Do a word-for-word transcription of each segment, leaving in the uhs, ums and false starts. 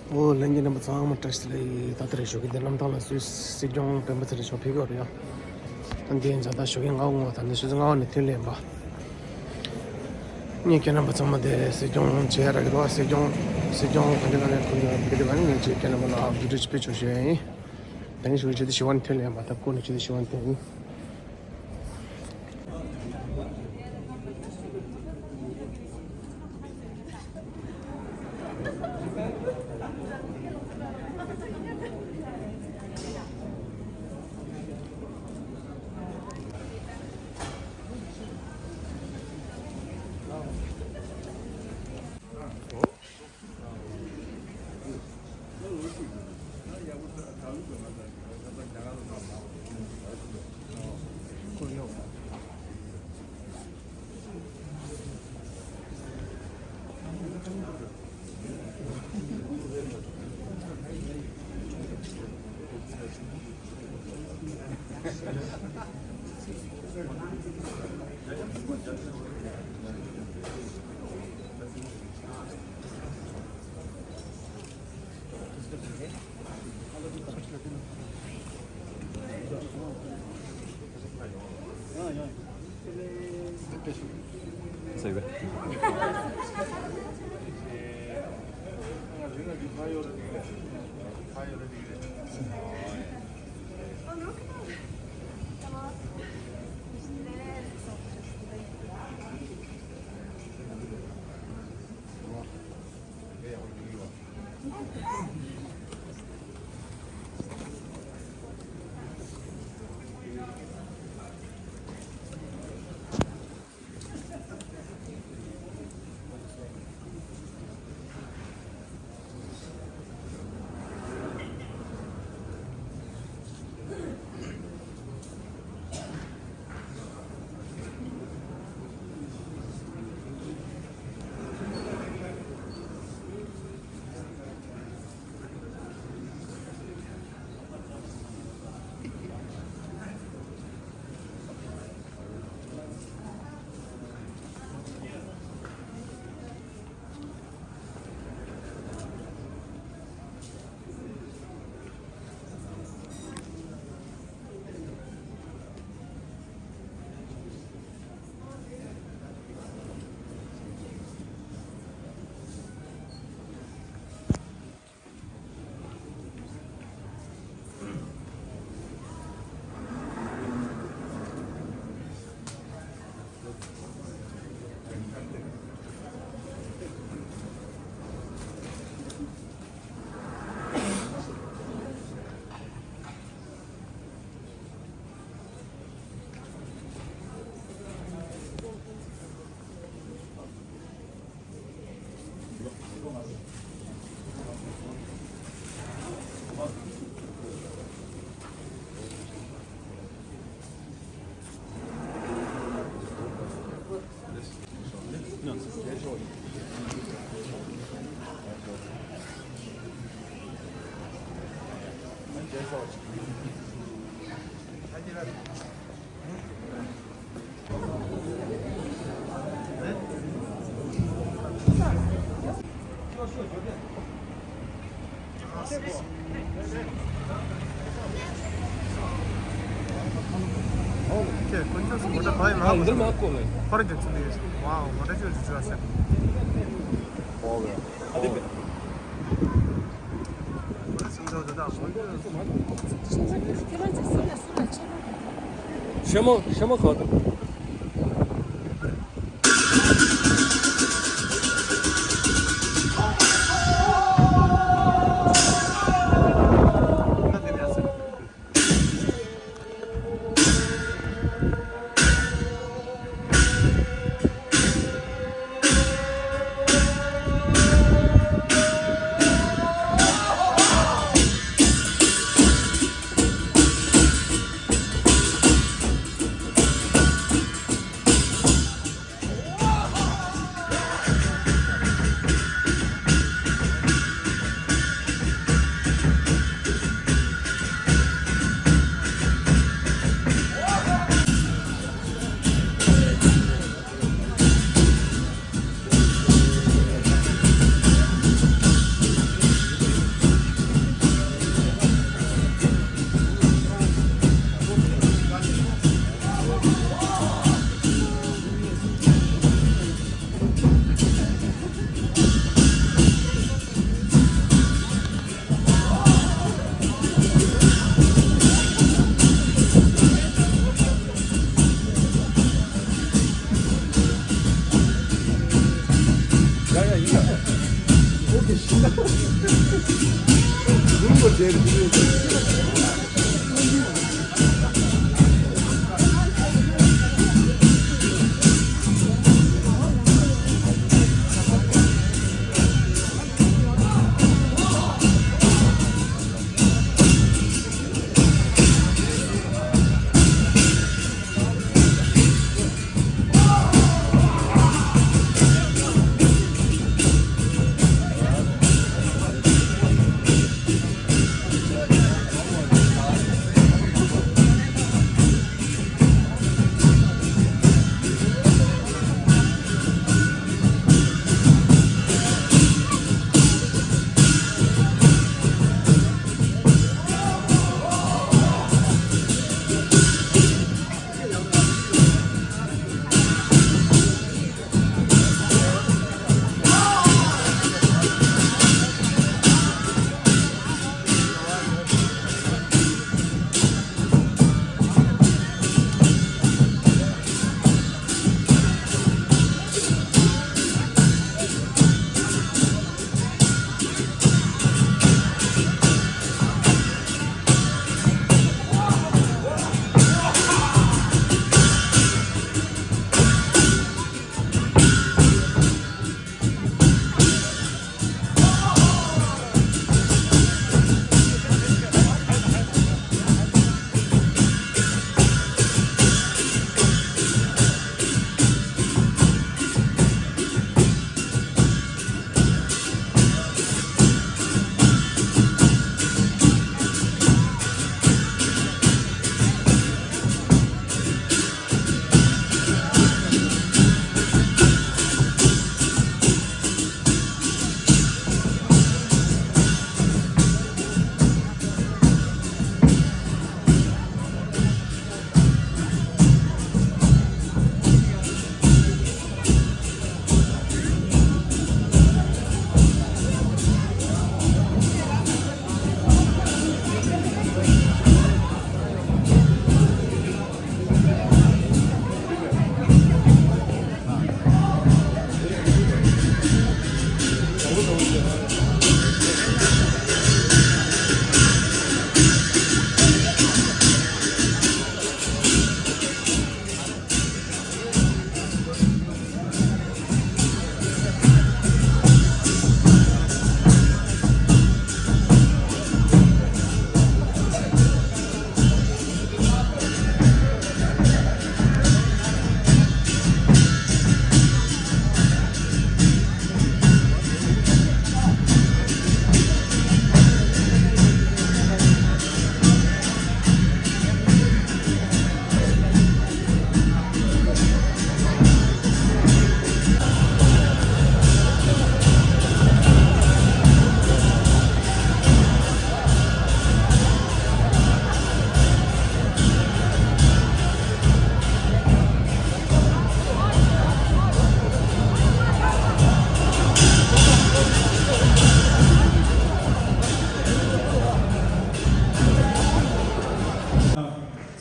ཨོ་ལྷན་རྒྱས་རྣམ་པ་ཚང་མ་བཀྲ་ཤིས་བདེ་ལེགས། ད་ལྟ་རེ་ཞོགས་ཀྱི་འདི་གནམ་ཐང་ལ་སུད་སི་སྲིད་སྐྱོང་སྤེན་པ་ཚེ་རིང་མཆོག་ཕེབས་ཀྱི་ཡོད་རེད་ཡ། ད་འདི་ཡན་ཆད་ད་ཞོགས་ཀྱི་ལྔ་པ་ལྔ་པ་ད་ནི་ཆུ་ཚོད་ལྔ་པ་ནས་ཐོན་ལེ་ཡིན་པ། ངས་ཁྱེད་རྣམ་པ་ཚང་མ་དེ་སྲིད་སྐྱོང་བྱེད་ཡ་རག་གི་འདུག་སྲིད་སྐྱོང་སྲིད་སྐྱོང་ག་འདྲ་ག་འདྲ་ཁོང་ཚོ་འདི་འདྲ་བ་ནི་ངས་ཁྱེད་རྣམ་པ་ལ་བརྒྱུད་སྤྲོད་ཅིག་ཕུལ་ཆོག་ཞུ་ཡ་ཡིན། ད་ནི་ཞོགས་ཀྱི་ཆུ་ཚོད་བཞི་པ་ནས་ཐོན་ལེ་ཡིན་པ། ད་སྐུ་ནས་ཆུ་ཚོད་བཞི་པ་ནས་ཐོན་ཡིན། ཤ་མ་ཤ་མ་ཁ་དང་།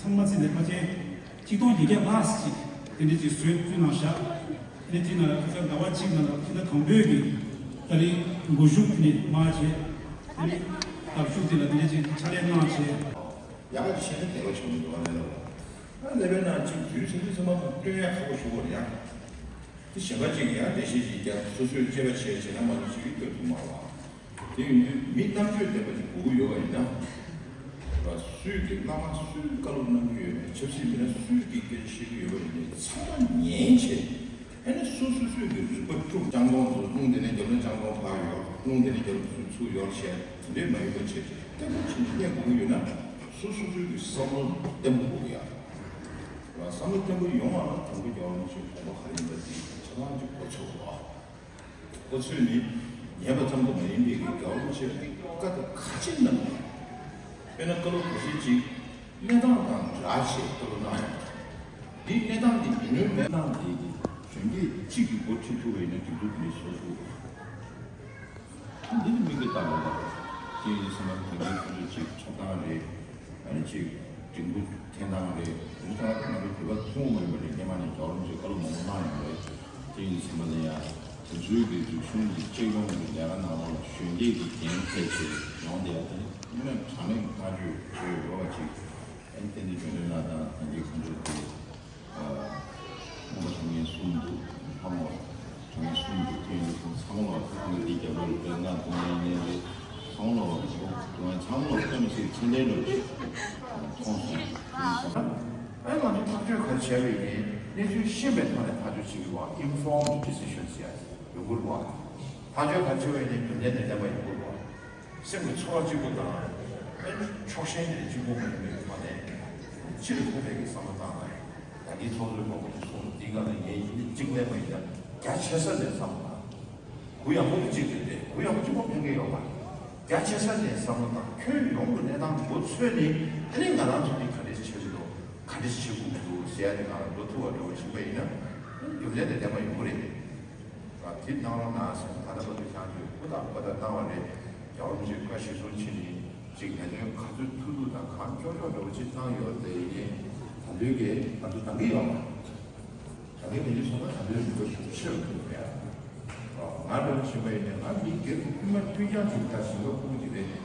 ཚང་མ་ཚེ་ནས་ཕལ་ཆེར་ཆིག་སྟོང་བརྒྱད་བརྒྱ་ལྷག་ཅིག་དེ་འདྲ་ཅིག་བཟོས་བཙུགས་གནང་བཞག་དེ་འདྲ་ཅིག་ནང་ལ་ཁ་སང་ཟླ་བ་གཅིག་ནང་ལ་ཕྱི་ཟླ་དང་པོའི་གི་ད་རེས་འགོ་བཞུགས་དེ་ནས་མར་བྱས། དེ་ནས་དགའ་ཤོས་དེ་ལ་དེ་འདྲ་ཅིག་ཕྱག་ལས་གནང་བྱས། ཡག་པོ་བྱས་ན་བདེ་བ་བྱུང་འདུག་ཨ་ལས་ལོ། ཨ་ལས་པའི་ནང་ཅིག་དུས་ཚོད་དུས་ཚོད་མ་མ་སྟོན་ཡག་ཁག་པོ་ཞུ་བར་ཡང་། དེ་གཞན་པ་ཅིག་ཡང་འགྲེལ་བཤད་ཅིག་རྒྱབ་སོ་སོས་དཔྱད་པ་བྱས་བྱས་ན་མ་གཏོགས་ཅིག་སྟོན་ཐུབ་མ་རེད་བ། དེ་ཡིན་དུས་མི་རྣམ་དཔྱོད་ལྡན་པ་ཅིག་དགོས་ཀྱི་ཡོད་པ་ཡིན་ན། ར་སུས་ཀྱི་བླ་མ་སུས་བཀའ་སློབ་གནང་གི་ཡོད་མེད་ཆབ་སྲིད་མི་སྣ་སུས་ཀྱི་སྐད་ཆ་བཤད་ཀྱི་ཡོད་པ་ཡིན་ནའི་ཚང་མ་ཉན་བྱས། ཨ་ནི་སོ་སོ་སོས་ཀྱི་རིག་པ་དཀྲུག་ལྕང་སྡོང་དུ་རླུང་དེ་ནས་རྒྱབ་ན་ལྕང་སྡོང་འཕར་ཡོད། རླུང་དེ་ནས་རྒྱབ་ན་ཚུར་ཚུར་ཡོད་བྱས་དེ་འདྲས་མ་ཡིན་པ་བྱས་ཏེ་ལྟད་མོ་བྱེད་ནས་གནས་དགོས་ཀྱི་ཡོད་ན་སོ་སོ་སོས་ཀྱི་བསམ་བློ་བརྟན་པོ་དགོས་ཀྱི་ཡ། བསམ་བློ་བརྟན་པོ་ཡོང་བ་ལ་དང་པོ་རྒྱལ་བ་རིན་པོ་ཆེའི་དགོངས་པ་ག་རེ་ཡིན་པ་དེ་ཆ་ཚང་གཅིག་གོ་ཆོད་དགོས། ཁོ་ཚོས་ནི་ཉན་པ་ཙམ་དུ་མ་ཡིན་པའི་གི་རྒྱལ་བ་རིན་པོ་ཆེ་བཀའ་དེ་ག་ཅི་གནང་ཡོད། དཔེར་ན་བཀའ་སློབ་ག་ཤེད་ཅིག་གནས་སྟངས་དང་སྦྲགས་བྱས་བཀའ་སློབ་གནང་ཡོད། འདི་གནས་སྟངས་འདི་མི་ནུས་མེད་སྟངས་འདི་གི་གཞོན་སྐྱེས་གཅིག་གི་འགོ་ཁྲིད་ཐུབ་པ་ཡིན་ན་སྒྲིག་འཛུགས་འདི་བཟོ་ཐུབ། འདི་ནི་མི་གི་ལྟ་བ་ལ་ཅིག་ཡིན་ཟེར་ན་དེང་གི་ཁོ་ཚོས་ཅིག་ཆགས་སྡང་རེད། ཨ་ནི་ཅིག་འབྲིང་པོ་འཐེན་སྟངས་རེད། འདི་ལྟར་ང་ཚོ་བོད་པ་མཐོང་མ་ཡོང་བ་རེད། སྔོན་མ་ནས་རྒྱལ་བ་རིན་པོ་ཆེས་བཀའ་སློབ་མང་པོ་གནང་ཡོད་རེད། དེ་ཡིན་ཟེར་བ་ལ་ཡང་ དེ་ཚོའི་གི་རིག་གཞུང་གི་གཅེས་སྐྱོང་གི་ལས་ཀ་ནང་ལོགས་ལ་གཞོན་སྐྱེས་ཀྱི་འགན་འཁྱེར་བྱས་ཡོང་བསྡད་ཡ་དེ་ནི་དངོས་གནས་དྲང་གནས་ཀྱི་ཐག་གཅོད་བྱས་ཡོད་པ་ཅིག་ཨ་ནི་ཏན་ཏན་འབྱོར་ལྡན་ལགས་དང་ད་གིན་ཁོང་ཚོ་དེ་རྔོན་པ་དྲང་ངེས་གསུམ་འདུག་ལྷ་མོ་དྲང་ངེས་གསུམ་འདུག་དེ་ཡིན་དུས་ཁོང་ཚང་མ་ལ་ཁོང་ཚོ་འདི་རྒྱབ་ལོགས་ལ་སྤྲད་ན་ཁོང་ཡིན་ནའི་རེད། ཚང་མ་ལ་ཁོང་ཚང་མ་ལ་ཁོང་ཚོ་མཐོང་སོང་། ཨ་ང་ཚོ་ཐག་གཅོད་ག་རེ་བྱས་པ་ཡིན་ནའི་གནས་ཚུལ་ཤེས་པའི་ཐོག་ནས་ཐག་གཅོད་བྱེད་དགོས་པ་informed decision ཟེར་ཡ་ཡོང་གི་རེད་བ། ཐག་གཅོད་ག་རེ་བྱས་པ་ཡིན་ནའི་རྒྱུ་མཚན་དང་ལྡན་པ་ཡོང་གི་རེད་བ། སེམས་ཀྱི་ཚོར་བ་གཅིག་པོ་དང་། ཕྱོགས་ཞེན་དེ་གཅིག་པོ་མ་ཡིན་པའི་ཐོག་ནས། སྤྱི་ལ་ཕན་པའི་གི་བསམ་བློ་བཏང་ན། ད་གིན་ཚོགས་གཙོས་མང་པོ་ཞིག་གསུངས་འདུག་འདི་ག་ལ་ངས་ཡིན་གཅིག་ལས་མ་ཡིན་ན་རྒྱ་ཆེ་ས་ནས་བསམ་བློ་བཏང་། གུ་ཡངས་པོ་དེ་གཅིག་རེད་དེ་གུ་ཡངས་པོ་གཅིག་པོ་ཕན་གི་ཡོད་པ། རྒྱ་ཆེ་ས་ནས་བསམ་བློ་བཏང་ཁྱོན་ཡོངས་ཀྱི་གནས་སྟངས་མགོ་ཚོས་ནས་ཨ་ནི་ང་རང་ཚོ་འདི་ག་འདྲས་བྱེད་ཀྱི་འདུག་ག་འདྲས་བྱེད་དགོས་ཀྱི་འདུག་ཟེར་ཡ་དེ་ང་རང་འགྲོ་ཐུབ་པ་འགྲོ་བ་ཞིག་པ་ཡིན་ན། རྒྱུ་མཚན་དེ་ལྡན་པ་ཡོང་གི་རེད། དེ་གནང་རོགས་གནང་ཟེར་ད་ལྟ་བར་དུ་ཁྱེད་ཚོས་ཧུར་ཐག་ཧུར་ཐག་བཏང་བ་རེད། རྒྱལ་བ་རིན་པོ་ཆེ་བཀའ་གཞིར་བཟུང་བྱས་ནས་ཅིག་ལས་དོན་ག་ཚོད་ཐུབ་ཐུབ་དང་གང་ལྕོགས་ལྕོགས་འདྲ་བོ་ཅིག་བཏང་ཡོད་དེ་ཡིན་ད་ལྟོས་ཀྱི་ང་ཚོ་འདང་གི་ཡོད་མ་རེད། ད་གིན་མི་འདི་སོང་ན་ད་ལྟོས་རིན་པོ་ཆེ་ཆེ་རུ་འགྲོ་གི་རེད། ང་འདྲ་བོ་བྱས་པ་ཡིན་ན་ང་མི་སྒེར་དབུ་མ་མཐུན་རྐྱང་ཅིག་ད་ཞིང་པ་ཕྲུ་གུ་ཅིག་རེད། རེད་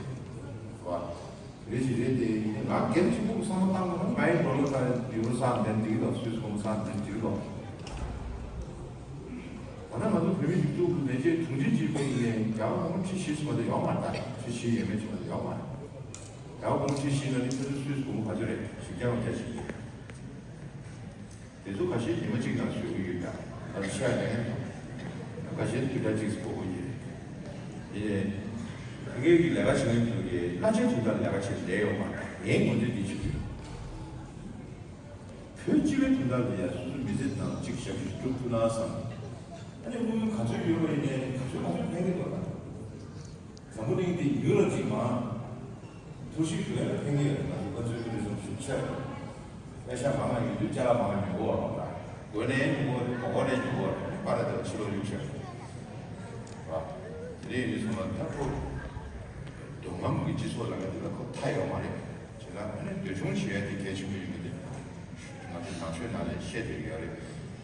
བ། རེད་ཞིག་རེད་དེ། ང་སྒེར་གཅིག་པུ་བསམ་བློ་བཏང་བ་ན་ང་ཡི་ཌོ་ལར་ད་ཡུ་རོ་ས་འདྲེན་འགྲིག་གི་འདུག་སུད་སི་སྒོར་མོ་ས་འདྲེན་འགྲིག་གི་འདུག་ད་ལྟ་ང་ཚོ་བོད་མི་སྒྲིག་འཛུགས་ཀྱི་ལས་བྱེད་དྲུང་ཆེ་གཅིག་པུ་ཡིན་ནའི་རྒྱ་གར་སྒོར་མོ་ཁྲི་བཞི་ཙམ་མ་གཏོགས་ཡོད་མ་རེད། ད་ཁྲི་བཞི་ཡས་མས་ཅིག་མ་གཏོགས་ཡོད་མ་རེད། རྒྱ་གར་སྒོར་མོ་ཁྲི་བཞི་ལ་ནི་ཁྱོད་ཚོ་སུད་སི་སྒོར་མོ་ག་ཚོད་རེད། བཞི་བརྒྱ་ལྔ་བརྒྱ་ཞིག་ཡིན། དེ་ཚོ་ཁ་ཤས་ཉི་མ་གཅིག་ནང་བཟོ་གི་ཡོད་ཀྱང་ང་ཚོ་ཤ་ཡ་ལེན་ཐུབ། ཁ་ཤས་དུས་ལ་གཅིག་སྤོ་གི་ཡོད། དེ་ནས་ཕ་གིའི་གི་ལས་ཀ་བྱེད་མཁན་ཚོ་གི་བླ་ཆེན་དོན་དག་ལས་ཀ་བྱེད་བསྡད་ཡོད་མ་རེད། ངའི་ངོས་འཛིན་འདི་བྱེད་ཀྱི་ཡོད། བོད་སྤྱི་པའི་དོན་དག་ལ་ཡ་སོ་སོ་མི་ཚེ་ནང་གཅིག་ཞབས་ཞུ་སྒྲུབ་ཐུབ་ན་བསམ། ཨ་ནི་དངུལ་ག་ཚོད་ཡོད་པ་ཡིན་ནའི་ག་ཚོད་ག་ཚོད་ཕན་གི་འདུག་ད། འཛམ་བུ་གླིང་འདི་ཡུལ་ལ་གཅིག་མང་། ཐུགས་ཞིབ་ཞུ་ཡ་ལ་ཕན་གྱི་ཡོད་ང་ཚོ་བཀའ་ཚོད་ཀྱི་རེ་ཟུང་ཞིག་ཆེ་བ། པེ་ཤ་མང་ང་ཡོད་དུས་ཅ་ལག་མང་ང་ཉོ་གོ་བ་རོགས་ད། དགོས་ནའི་ཉོ་གོ་མ་དགོས་ནའི་ཉོ་གོ་རོགས་པ་ར་དེ་ཕྱི་ལོགས་ཡུག་ཆེ་བ། དེ་ནས་ཡིན་དུས་ཚང་མ་ཐབས་ཁོ། སྡུག་ངམ་གྱི་སྤྱི་ཚོགས་ལ་ང་འདི་ལ་ཁོ་མཐའ་ཡོད་མ་རེད། བྱས་ན་ཨ་ནི་འདོད་ཆུང་བྱེད་ཡ་དེ་གལ་ཆེན་པོ་ཡིན་པ་དེ། ང་ཚོ་ནང་ཆོས་ནང་ལ་བཤད་བསྡད་ཡོད་རེད།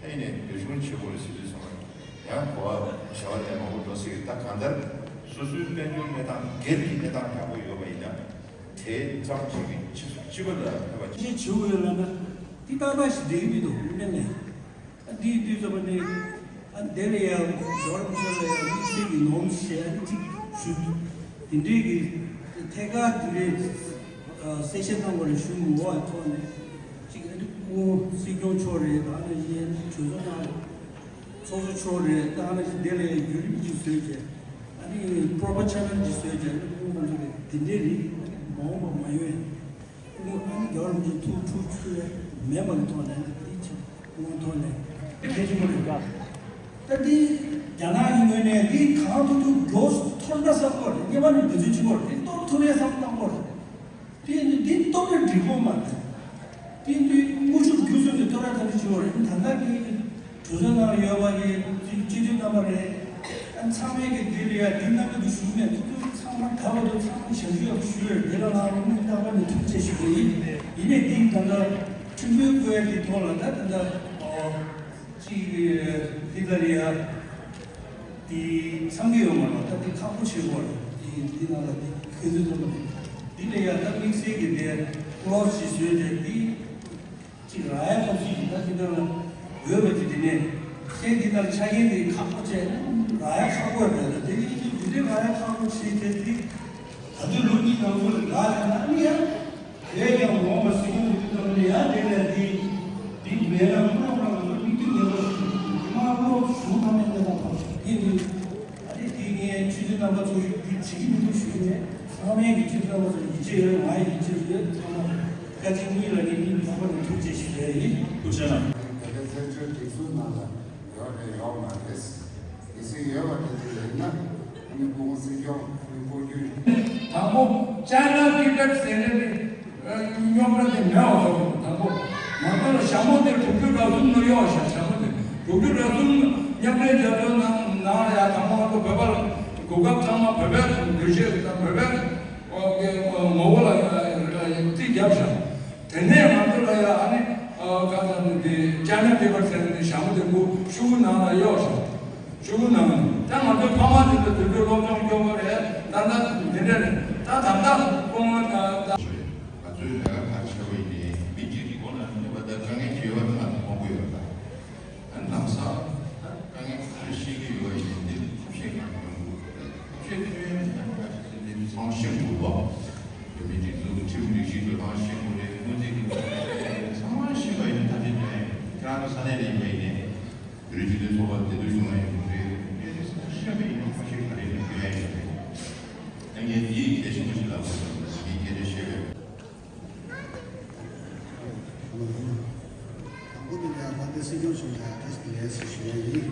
ཨ་ནི་འདོད་ཆུང་བྱེད་དགོས་རེད་ཟེར་དུས་ཚང་མ། ཡང་གོ་བ་བྱ་བ་ལས་མང་པོ་འགྲོ་སྲིད་ཀྱི་ད་གང་ལྟར་སོ་སོའི་དཔལ་འབྱོར་གནས་སྟངས་སྒེར་གྱི་གནས་སྟངས་ཡག་པོ་ཡོད་པ་ཡིན་ན་དེ་ཙམ་གྱིས་ཕྱི་སོ་སྤྱི་པ་ལ་ཕན་པ་ཅི་ཞིག་བྱེད་དགོས་ཡོད་ལབ་ན་འདི་ཏག་ཏག་ཞིག་བསྡད་ཀྱི་མི་འདུག་དངོས་གནས། ཨ་འདིའི་དུས་ཚོད་པ་ནི་ཨ་འདི་ལ་ཡང་ཇོར་མི་ཤེལ་ལ་ཡང་དམིགས་བསལ་གྱི་ནོམ་ཞེས་ཨ་ནི་གཅིག་ཞུ། དེ་འདྲའི་གི་ཐད་ཀར་དེ་འདྲའི་གསལ་བཤད་གནང་བ་ལ་ཞུ་མི་འོས་པའི་ཐོག་ནས་གཅིག་ཨ་ནི་སྐུ་ངོ་སྲིད་སྐྱོང་མཆོག་རེད། ད་ཨ་ནི་གཞན་གྲོས་ཚོགས་ནང་ཚོགས་གཙོ་མཆོག་རེད། ད་ཨ་ནི་འདི་ལ་ཡང་བརྒྱུད་རིམ་གཅིག་བཟོས་བྱས་ཨ་ནི་པོ་རོ་པར་ཆེ་ནལ་གཅིག་བཟོས་བྱས་ཨ་ནི་སྐུ་ངོ་ཁོང་ཚོ་གི་དེ་འདྲའི་རིགས་མ་འོངས་པ་མ་ཡོང་ཡ། སྐུ་ངོ་ཨ་ནི་རྒྱལ་བ་རིན་པོ་ཆེ་ཐུགས་ཐུགས་ཆུད་མེད་པ་གི་ཐོག་ནས་ཨ་ནི་དེ་ཆེ་སྐུ་ངོ་ཐོག་ནས་དེ་གལ་ཆེན་པོ་རེད་ད། ད་འདི་རྒྱ་ནག་གི་ངོས་ནས་འདི་གང་ཐུབ་ཐུབ་མགྱོགས་སུ་ཐོར་ན་བསམ་གྱི་ཡོད་རེད། གཉིས་པ་ནི་འདི་ཚོའི་ཕྱི་ལོགས་འདི་གཏོར་ཐུབ་ཡས་བསམ་བློ་བཏང་གི་ཡོད་རེད། དེ་ནི་འདི་གཏོར་ན་འགྲིག་གི་མ་རེད། དེ་འདི་དངོས་ཤུགས་བརྒྱུད་གསུམ་གྱིས་གཏོར་ཡས་ཐབས་ཤེས་བྱེད་དགོས་རེད། ད་ལྟ་གི་གྲོས་ཚོགས་ནང་ཡོད་པ་གི་སྤྱི་འཐུས་རྣམ་པ་རེད། ཨ་ཚང་མས་ཀྱི་འདི་ལ་ཡ་འདི་རྣམ་པ་འདི་ཞུ་མེད། ཐུབ་ཐུབ་ཚང་མ་ད་བར་དུ་ཚང་མ་ཞབས་ཞུ་ཡག་པོ་ཞུས་ཡོད་རེད། འདི་ལ་ང་དངོས་གནས་རྟག་པར་ནས་ཐུགས་རྗེ་ཆེ་ཞུ་གི་ཡིན། ཡིན་ནའི་འདི་ད་ལྟ་ཁྲིམས་དཔོན་བསྐོ་ཡ་འདི་ཐོག་ལ་ད་ད་ལྟ་ཨོ་གཅིག་འདི་ལ་ལ་ཡ་འདི་ཚང་གི་ཡོད་མ་རེད། ད་འདི་ཁག་པོ་ཆེ་བོ་རེད། འདི་འདི་ནང་ལ་འདི་ཁྱོད་ཚོས་ཐོག་མ་རེད། འདི་ལ་ཡ་ད་དམིགས་བསལ་གྱི་འདི་ཀློ་ཞིག་བཟོས་ཏེ་འདི། གཅིག་རག་ཡ་ཐབས་ཤེས་ཤིག་ད་འདི་ལྟར་ལ་འོས་པ་ཅིག་དེ་ནས་ཁྱེད་འདི་ལྟར་ཆ་རྐྱེན་དེ་ཁག་པོ་བྱས་ན་རག་ཡ་ཁག་པོ་རེད། ད་དེ་ནི་འདི་འདྲའི་རག་ཡ་ཁག་པོ་བྱས་ཏེ་འདི་ད་དུང་ལོ་གཉིས་ནང་ཚུད་ལ་རག་ཡ་ན་ནི་ཡང་དེ་ཡང་འོང་བ་སྲིད་སྐྱོང་འདི་ལྟར་ནི་ཡང་དེ་ལས་འདི་འདི་མེད་ན་དངོས་གནས་ང་ཚོ་མིག་ལྟོས་ངན་པ་ཞིག་མ་དངོས་གཞུང་ཐམས་ཅད་ལ་ཕར་ཡིན་ནི། ཨ་ནི་དེ་ངས་ཆུ་ཚོད་རྣམ་པ་ཚོ་ཞིག་འདི་བྱེད་ཀྱི་མི་འདུག་ཞུས་ནས་ཚང་མས་ཀྱི་ཆུ་ཚོད་རྣམ་པ་ཚོ་ཡིད་ཆེས་ཡོད། ང་ཡི་ཡིད་ཆེས་ཡོད། ཚང་མ་བཀའ་དྲིན་དངུལ་ལ་ངས་སྙིང་ཐག་པ་ནས་ཐུགས་རྗེ་ཆེ་ཞུ་ཡ་ཡིན། ཐུགས་རྗེ་གནང་། དེ་ག་བཙན་བྱོལ་སྒྲིག་འཛུགས་ནང་ལ་ཡོད་རེད་ཡོད་མ་རེད། མི་སྲིད་ཡོད་པ་དེ་ཚོ་ཡིན་ན་ཨ་ནི་སྐུ་ངོ་སྲིད་སྐྱོང་ཨ་ནི་སྐུ་རྒྱུད། དང་པོ་ཅཱའི་ན་ཊི་བེཊ་ཟེར་ནས་རྙོག་དྲ་དེ་མེད་པ་བཟོ་དགོས། དང་པོ་ང་ཚོ་ལ་ཞྭ་མོ་དེ་དྲུག་ཅུ་རེ་གསུམ་ལ་གཡོག་བཞག་ཞྭ་མོ་དེ་དྲུག་ཅུ་རེ་གསུམ་མཉམ་འབྲེལ་རྒྱལ་ཚོགས་ནང་ནང་ལ་ཡ་དང་པོ་ང་ཚོ་བོད་པ་ལ་གོ་སྐབས་ཚང་མ་བོད་པའི་འདུ་ཤེས་དང་བོད་པའི་ངོ་བོ་ལ་རྩིས་བརྒྱབ་བཞག་དེ་ནས་ང་ཚོ་ལ་ཡ་ཨ་ནི་ག་ཚ་ནི་དེ་ཅཱའི་ན་ཊི་བེཊ་ཟེར་ནས་ཞྭ་མོ་དེ་མགོ་ཤུ་གུ་ནང་ལ་གཡོག་བཞག་ཞུ་གནང་། ད་ང་ཚོའི་ཕ་མ་དེ་ཚོ་དུས་ཚོད་སློབ་སྦྱོང་སྐྱོ་བོ་རེད། ད་ལྟ་འདི་འདྲ་རེད། ད་ད་ལྟ་སྐུ་ངོ་ད་ད། ང་ཚོའི་ལས་ཀ་ག་བྱེད་པ་ཡིན་ནའི་མི་གཅིག་གི་མགོ་ལ་གནོན་པ་དང་དཀའ་ངལ་ཅིག་ཡོད་པ་དེ་ང་ཚོ་མཐོང་གི་ཡོད་པ། ལམ་སང་དཀའ་ངལ་ག་རེ་ཤེས་ཀྱི་ཡོད་པ་ཡིན་ནའི་ཐབས་ཤེས་གང་ཡོང་དགོས་རེད། ཐབས་ཤེས་ཐོན་ཡས་མེད་ན་ང་ཚོ་འདི་ཚང་མ་ཤེས་དགོས་པ། བོད་མིའི་སྒྲིག་འཛུགས་ཀྱི་ཁྲིམས་སྒྲིག་གཞི་དེ་ཚང་མ་ཤེས་དགོས་རེད། དངུལ་རྩིས་ཀྱི་ཚང་མ་ཤེས་པ་ཡིན་ན་ཐབས་ཤེས་ཐོན་ཡས་ཡོད། ཁྱེད་རང་ཚོ་ས་གནས་ལ་ཡིན་པ་ཡིན་ནའི། བོད་རིགས་སྤྱི་མཐུན་ཚོགས་པ་འདི་འདུག་བྱུང་བ་ཡིན་པ་རེད། སྐད་ཆ་ཤོད་པ་ཡིན་ན་ཁ་ཤས་ག་རེ་ཡིན་ཡོད་ཡ་ཡོད་རེད། ད་ངས་འདི་གལ་ཆེན་པོ་ཞིག་ལབ་དགོས་བསམ་ཡིན། སྐད་ཆ་ཤོད་པའི། དང་པོ་དེ་ལ་དཔལ་ལྡན་སྲིད་སྐྱོང་མཆོག་ལ་བཀྲ་ཤིས་བདེ་ལེགས་ཞུ་ཡ་ཡིན།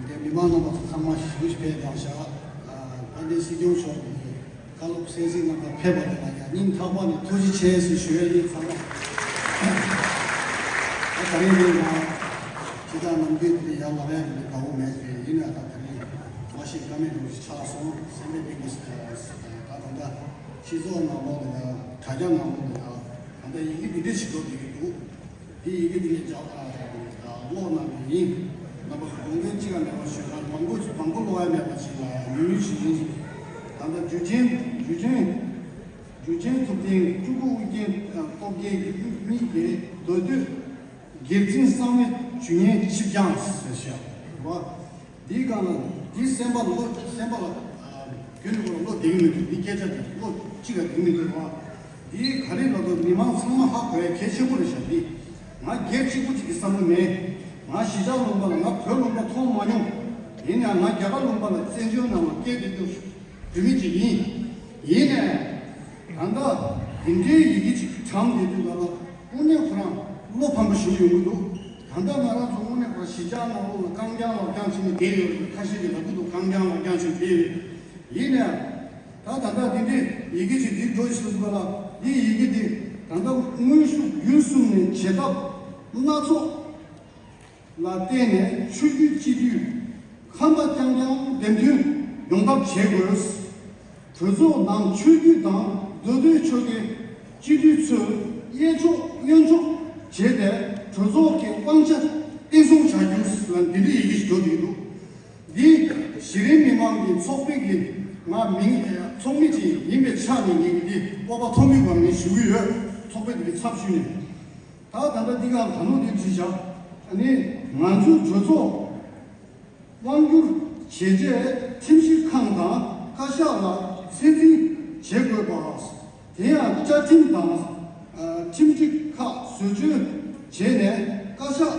འདི་མི་མང་རྣམ་པ་ཚོ་ཚང་མ་ཞུ་ཞུ་ཕེབས་དང་ཤག་དཔལ་ལྡན་སྲིད་སྐྱོང་མཆོག་གི་བཀའ་སློབ་གསན་གཟིགས་གནང་བར་ཕེབས་པ་དེ་ལ་ཡང་སྙིང་ཐག་པ་ནས་ཐུགས་རྗེ་ཆེ་ཞེས་ཞུ་ཡ་ཡིན། ཚང་མ་ད་ག་རེ་ཡིན་ན་ཇི་ལྟར་ནམ་རྒྱུན་དེ་ཡར་ལངས་ཡ་དེ་དགའ་བོ་མེད་པས། ཡིན་ན་ད་དེ་རིང་མ་ཤེས་ཀ་མེད་འགྲོ་ཞིག་ཆགས་སོང་། སེམས་པའི་གཏིང་གི་ད་ད་ལྟ་སྤྱི་ཚོགས་ནང་ལོགས་ལ་ཡང་དྲ་རྒྱ་ནང་ལོགས་ལ་ཡང་ད་ལྟ་ཡི་གེ་འདི་འདྲ་ཞིག་འགྲོ་བསྡད་ཀྱི་འདུག་དེ་ཡི་གེ་འདི་ནས་ཀློག་གནང་གི་ཡིན། རྣམ་པ་ཚོ་དགོངས་འགལ་གཅིག་ཀྱང་མེད་པ་ཞུས་ན་མང་པོ་མང་པོ་ཀློག་ཡ་མེད་པ་ཞིག་ལ་ཡང་ཉུང་ཉུང་ཞིག་ཡིན། ད་ལྟ་འཇུ་ཆེན་འཇུ་ཆེན་འཇུ་ཆེན་ཐུབ་བསྟན་སྤྲུལ་སྐུ་ཨུ་རྒྱན་སྟོབས་རྒྱལ་གྱི་མིག་གི་མདོ་སྟོད་སྒེར་འཛིན་གསང་བའི་ཇུས་ངན་ཆིབས་རྐྱང་ཟེར་ཤག་འདིའི་སྒང་ལ་འདི་གསན་པ་ལོ་གསན་པ་ལ་རྒྱུན་དུ་ལོ་བདེ་གི་མི་འདུག་འདི་སྐད་ཆ་དེ་ལོ་གཅིག་ལ་བདེ་གི་མི་འདུག་བ། འདི་ག་རེ་ལབ་དགོས། མི་མང་ཚང་མ་ཧ་གོ་ཡ་གལ་ཆེན་པོ་རེད་ཤག་འདི་ང་སྒེར་གཅིག་པུ་གཅིག་གི་བསམ་བློ་མེད། ང་གཞིས་ཆགས་ལུང་པ་ལ་ང་བོད་ལུང་པ་མཐོང་མ་མྱོང་། ཡིན་ཡང་ང་རྒྱ་གར་ལུང་པ་ལ་བཙན་བྱོལ་ནང་ལ་སྐད་འདི་རྒྱུ་བོད་མི་གཅིག་ཡིན། ཡིན་ནས་ད་ལྟ་འདི་འདྲའི་ཡི་གེ་གཅིག་གྲམ་བསྡད་དུས་ལ་ལ་དངོས་གནས་ཁོ་རང་བློ་ཕམ་པོ་ཞིག་ཡོང་གི་འདུག་ད་ལྟ་ང་རང་ཚོ་དངོས་གནས་ཁོ་རང་གཞིས་ཆགས་ནང་ལོགས་ལ་རྐང་རྐྱང་ལག་རྐྱང་བྱས་ནས་བསྡད་ཡོད་རེད། ཁ་ཤས་ཀྱིས་ལབ་ཀྱི་འདུག་རྐང་རྐྱང་ལག་རྐྱང་བྱས་ནས་བསྡད་ཡོད། ཡིན་ནའང་ད་ད་ལྟ་འདི་འདྲའི་ཡི་གེ་ཅིག་འདི་འགྲོ་ཞིག་འདུག་ལ། འདི་ཡི་གེ་འདི་ད་ལྟ་དངོས་ཤུགས་བརྒྱུད་གསུམ་ནས་བྱེད་ཐབས་སྣ་ཚོགས་ལ་བརྟེན་ནས་ཆོས་བརྒྱུད་སྤྱི་འཐུས་ཁམས་པ་རྐྱང་རྐྱང་འདེམས་ཐོན་ཡོང་ཐབས་བྱེད་དགོས། གྲོས་ཚོགས་ནང་ཆོས་བརྒྱུད་དང་མདོ་སྟོད་ཆོལ་ཁའི་སྤྱི་འཐུས་ཚོས་གཡས་ཕྱོགས་གཡོན་ཕྱོགས་བྱས་ཏེ་གྲོས་ཚོགས་ཀྱི་དབང་ཆ་བརྟན་སྲུང་བྱ་རྒྱུ་ལ་འདི་འདྲའི་ཡི་གེ་ཞིག་འགྲོ་བསྡད་འདུག་འདི་གཞི་རིམ་མི་མང་གི་ཚོགས་པའི་གི་ང་མིང་ཚོགས་མི་ཅིག་ཡིན་པའི་ཆ་ནས་ངས་འདི་སྤོབས་པ་མཐོན་པོའི་སྒང་ནས་ཞུ་གི་ཡོད། ཚོགས་པ་འདི་གི་ཚབ་ཞུས་ནས། ད་ད་ལྟ་འདི་ག་ད་ནོ་འདི་བྲིས་བཞག་ཨ་ནི་ང་ཚོའི་གྲོས་ཚོགས་དབང་སྒྱུར་བྱས་རྗེས་ཁྲིམས་ཞིབ་ཁང་དང་བཀའ་ཤག་ལ་ཚད་འཛིན་བྱེད་དགོས་པ། དེ་ཡང་བཅའ་ཁྲིམས་དང་ཁྲིམས་སྒྲིག་ཁག་བཟོ་བཅོས་བྱས་ནས་བཀའ་ཤག་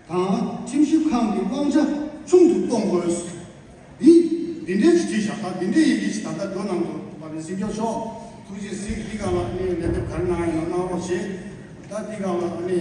དང་ཁྲིམས་ཞིབ་ཁང་གི་དབང་ཆ་ཆུང་དུ་གཏོང་དགོས། འདི་འདི་འདྲའི་ཅིག་བྲིས་བཞག་ད་འདི་འདྲའི་ཡི་གེ་ཅིག་ད་ལྟ་འགྲོ་གནང་འདུག །བ་ནི་སྲིད་སྐྱོང་མཆོག་ཐུགས་རྗེ་གཟིགས། འདི་ག་ལ་ནི་ལན་འདེབས་ག་རེ་གནང་ཡིན་ན་གནང་རོགས་བྱེད། ད་འདི་ག་ལ་ནི་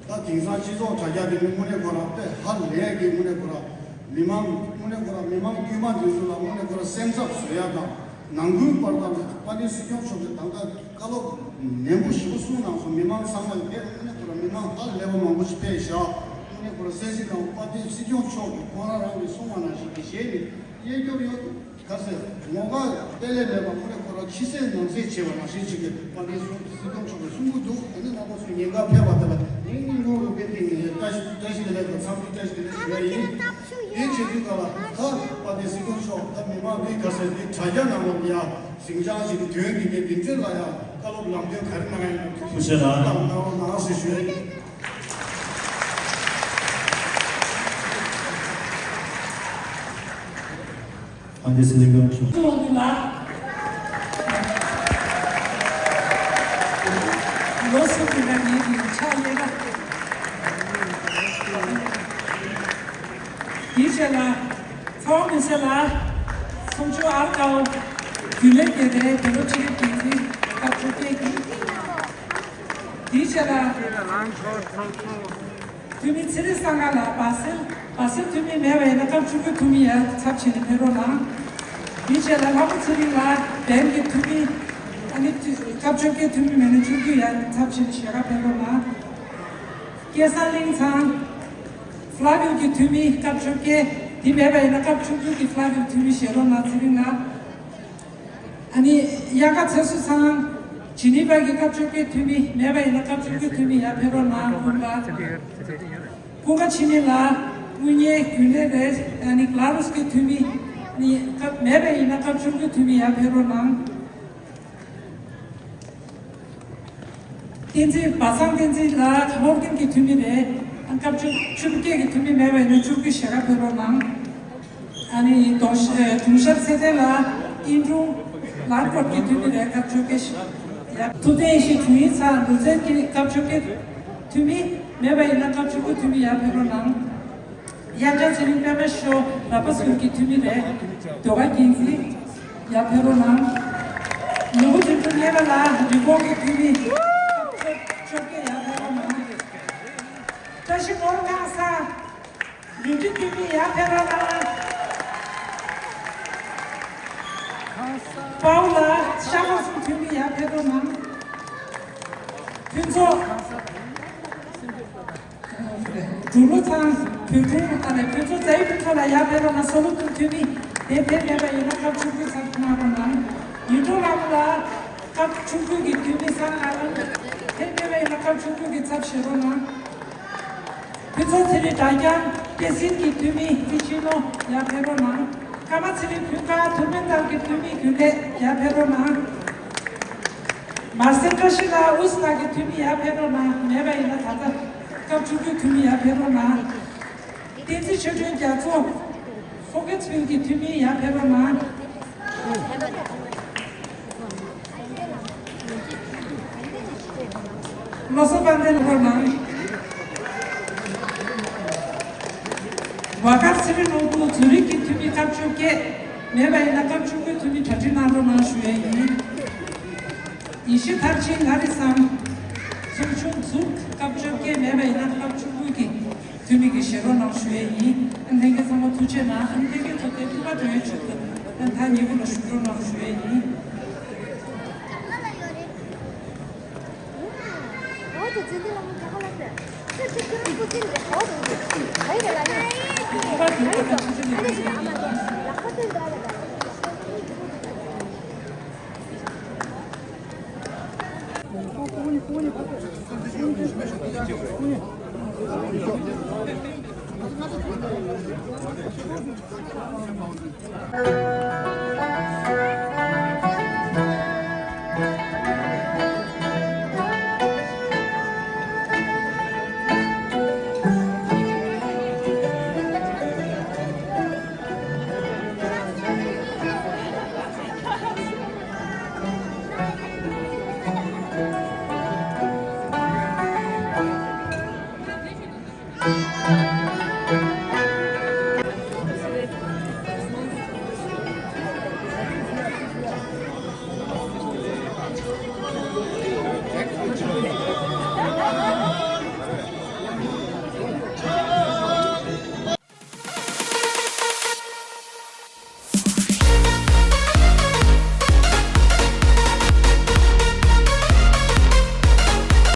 ད་དེང་སང་སྤྱི་ཚོགས་དྲ་རྒྱ་དེ་ནི་དངོས་གནས་ཁོ་རང་དཔེ་ཧ་ལས་ཀྱི་དངོས་གནས་ཁོ་རང་མི་མང་དངོས་གནས་ཁོ་རང་མི་མང་དཀྱུས་མ་འདི་ཚོ་ལ་དངོས་གནས་ཁོ་རང་སེམས་འཚབ་བཟོ་ཡ་དང་། ནང་ཁུལ་བར་དང་དཔལ་ལྡན་སྲིད་སྐྱོང་མཆོག་གིས་ད་ལྟ་བཀའ་སློབ་ནན་པོ་ཞེ་པོ་གསུངས་གནང་སོང་། མི་མང་ཚང་མ་ལ་དཔེ་དངོས་གནས་ཁོ་རང་མི་མང་ཧ་ལས་པ་མང་པོ་ཞིག་ཕེབས་ཤག །དངོས་གནས་ཁོ་རང་གསན་གཟིགས་གནང་། དཔལ་ལྡན་སྲིད་སྐྱོང་མཆོག་གིས་ཁོང་རང་རང་གིས་གསུངས་པ་ནང་བཞིན་གྱི་ཞལ་ནས་གཡས་སྐྱོར་གཡོན་ག་ཟེར་ངོ་དགའ་དཔེ་ལས་མེད་པ་དངོས་གནས་ཁོ་རང་ཕྱི་གསལ་ནང་གསལ་བྱས་པ་ནང་བཞིན་ཞིག་གིས་དཔལ་ལྡན་སྲིད་སྐྱོང་མཆོག་གིས་གསུང་གི་འདུག །དེ་ནས་རྣམ་པ་ཚོས་ཉེན་ཁ་ཕེབས་པ་དེ་ལ་ངས་སྙིང་ཁུང་རུས་པའི་གཏིང་ནས་བཀྲ་ཤིས་བཀྲ་ཤིས་བདེ་ལེགས་དང་འཚམས་འདྲི་བཀྲ་ཤིས་བདེ་ལེགས་ཞུ་ཡ་ཡིན། དེ་བྱེད་དུས་ག་ལ་ད་དཔལ་ལྡན་སྲིད་སྐྱོང་མཆོག་ད་མི་མང་འདི་ག་ཟེར་འདི་དྲ་རྒྱ་ནང་ལོགས་ཡ་ཟིང་ཆ་ཞིག་གི་དོན་འདི་གའི་འདི་འདྲ་ལ་ཡ་བཀའ་སློབ་ལམ་སྟོན་ག་རེ་གནང་ཡ་ཡིན་ན་ཐུགས་རྗེ་ཆེ་ལ་གནང་རོགས་གནང་ཟེར་ཞུ་ཡ་ཡིན། ཨ་འདི་སྲིད་འཛིན་སྐབས་སུ། ལོ་གསུམ་གྱི་ནང་ངེད་ཀྱི་ཕྱག་ལས་ཀ་དེའི་རྗེས་ལ་ཚ་བ་མི་སེར་ལ་སུམ་ཅུ་ཨར་ཀའོ་རྒྱུན་ལས་སྐྱེ་ལྡན་བོད་རིགས་སྤྱི་མཐུན་འགན་འཛིན་སྐབས་བཅོ་བརྒྱད་ཀྱི། དེའི་རྗེས་ལ་འཐུས་མི་ཚེ་རིང་སངས་དཀར་ལགས་བཱ་སེལ། བཱ་སེལ་འཐུས་མི་མེད་པ་ཡིན་ན་སྐབས་བཅུ་དགུ་འཐུས་མི་ཡར་ཚབ་བྱས་ནས་ཕེབས་རོགས་གནང་། དེའི་རྗེས་ལ་ལྷ་མོ་ཚེ་རིང་ལགས་བན་གྱི་འཐུས་མི། ཨ་ནི་སྐབས་བཅོ་བརྒྱད་འཐུས་མི་མེད་ན་བཅུ་དགུ་ཡར་ཚབ་བྱས་ནས་ཞལ་ཁ་ཕེབས་རོགས་གནང་། སྐལ་བཟང་གླིང་ཚང་། ཧྥ་ལ་ཝིའུ་གི་འཐུས་མི་སྐབས་བཅོ་བརྒྱད། དེ་མེད་པ་ཡིན་ན་སྐབས་བཅུ་དགུ་གི་ཧྥ་ལ་ཝིའུ་འཐུས་མི་བཞེས་རོགས་གནང་། ཚེ་རིང་ལགས། ཨ་ནི་དབྱར་ཁ་ཚེ་བསོད་ཚང་། ཇི་ནི་ཝ་གི་སྐབས་བཅོ་བརྒྱད་འཐུས་མི་མེད་པ་ཡིན་ན་སྐབས་བཅུ་དགུ་འཐུས་མི་ཡར་ཕེབས་རོགས་གནང་། ཀུན་དགའ། ཀུན་དགའ་འཆི་མེད་ལགས། དངུལ་གཉེར་རྒྱུན་ལས་རེད། ཨ་ནི་ག་ལ་རུས་ཀྱི་འཐུས་མི་ནི་སྐབས་མེད་པ་ཡིན་ན་སྐབས་བཅུ་དགུའི་འཐུས་མི་ཡར་ཕེབས་རོགས་གནང་། བསྟན་འཛིན་པ་སངས་བསྟན་འཛིན་ལགས་ཧོར་ཀིན་གྱི་འཐུས་མི་རེད། ཨ་སྐབས་བཅུ་བཅུ་བརྒྱད་ཀྱི་འཐུས་མི་མེད་པ་ཡིན་ན་བཅུ་དགུ་ཞལ་ཁ་ཕེབས་རོགས་གནང་། ཨ་ནི་དོ་ཤ་དུང་ཤར་ཚེ་བརྟན་ལགས་ཨིན་ཀྲུང་ལར་ཀོར་གྱི་འཐུས་མི་རེད། སྐབས་བཅོ་བརྒྱད། ཡ་ཐུབ་བསྟན་ཡེ་ཤེས་དྲུང་ཡིག་ཚང་ལུས་རྩལ་གྱི་སྐབས་བཅོ་བརྒྱད་འཐུས་མི་མེད་པ་ཡིན་ན་སྐབས་བཅུ་དགུ་འཐུས་མི་ཡར་ཕེབས་རོགས་གནང་། དབྱངས་འཆར་ཚེ་རིང་པད་མ་ཤོ་ར་པ་ཟུར་གྱི་འཐུས་མི་རེད། ཟློས་གར་འགན་འཛིན་ཡར་ཕེབས་རོགས་གནང་། ནོར་བུ་དོན་གྲུབ་ཉེ་བ་ལགས་རི་བོ་གི་འཐུས་མི་སྐབས་བཅོ་བརྒྱད་ཡར་ཕེབས་རོགས་གནང་། བཀྲ་ཤིས་ནོར་ཁང་ས། ལུས་འབྲེལ་འཐུས་མི་ཡར་ཕེབས་རོགས་གནང་། པའོ་ལགས་ཤར་ཁ་སུང་འཐུས་མི་ཡར་ཕེབས་རོགས་གནང་། ཕུན་ཚོགས། འབྲུག་ལོ་ཚང་བོད་ཕྲུག་ཨ་ནེ་ཕུན་ཚོགས་རྩ་ཡི་ཕུན་ཚོགས་ལགས་ཡར་ཕེབས་རོགས་གནང་། སོ་ལུ་ཐུང་འཐུས་མི་དེ་ཕེབས་མེད་པ་ཡིན་ན་སྐབས་བཅུ་དགུའི་ཚབ་གནང་རོགས་གནང་། ཡུལ་གྲོང་ལམ་ལགས་སྐབས་བཅུ་དགུ་གི་འཐུས་མི་སང་ཨ་ལམ་ཕེབས་མེད་པ་ཡིན་ན་སྐབས་བཅུ་དགུ་གི་ཚབ་བྱེད་རོགས་གནང་། ཕུན་ཚོགས་ཚེ་རིང་སྒྲ་རྒྱང་པེ་སིན་གྱི་འཐུས་མི་ཙི་ཆི་ནོ་ཡར་ཕེབས་རོགས་གནང་། ཀརྨ་ཚེ་རིང་ཕུན་དཀར་ཐུར་མེན་ཏང་གི་འཐུས་མི་རྒྱུན་ལས་ཡར་ཕེབས་རོགས་གནང་། མར་སེ་བཀྲ་ཤིས་ལགས་ཨུ་སི་ལགས་ཀྱི་འཐུས་མི་ཡར་ཕེབས་རོགས་གནང་། མེད་པ་ཡིན་ན་ད་ལྟ་སྐབས་བཅུ་དགུའི་འཐུས་མི་ཡར་ཕེབས་རོགས་གནང་། བསྟན་འཛིན་ཆོས་སྒྲོན་རྒྱ་མཚོ་ཧྥོ་ཁེ་ཚུལ་གྱི་འཐུས་མི་ཡར་ཕེབས་རོགས་གནང་། བློ་བཟང་དཔལ་ལྡན་ལྷོ་ནང་། ཝ་ཀར་ཚེ་རིང་ནོར་བུ་ཛུ་རིག་གི་འཐུས་མི་སྐབས་བཅོ་བརྒྱད། མེད་པ་ཡིན་ན་སྐབས་བཅུ་དགུའི་འཐུས་མི་གྲ་སྒྲིག་གནང་རོགས་གནང་ཞུ་ཡས་ཡིན། ཡེ་ཤེས་མཐར་ཕྱིན་ལྷ་རི་བསམ། ཚོགས་ཆུང་ཟུར་སྐབས་བཅོ་བརྒྱད། མེད་པ་ཡིན་ན་སྐབས་བཅུ་དགུ་གི་འཐུས་མི་གི་བཞེས་རོགས་གནང་ཞུ་ཡས་ཡིན། ཨ་ལྷན་རྒྱས་ཚང་མ་ཐུགས་རྗེ་གནང་། ཨ་ལྷན་རྒྱས་ཚོ་དེ་ཐུགས་ཁ་འདོན་ཡས་ཆུ་ཚོད་ཨ་ཐ་ཉེ་པོ་ལ་ཞུ་རོགས་གནང་ཞུ་ཡས་ཡིན།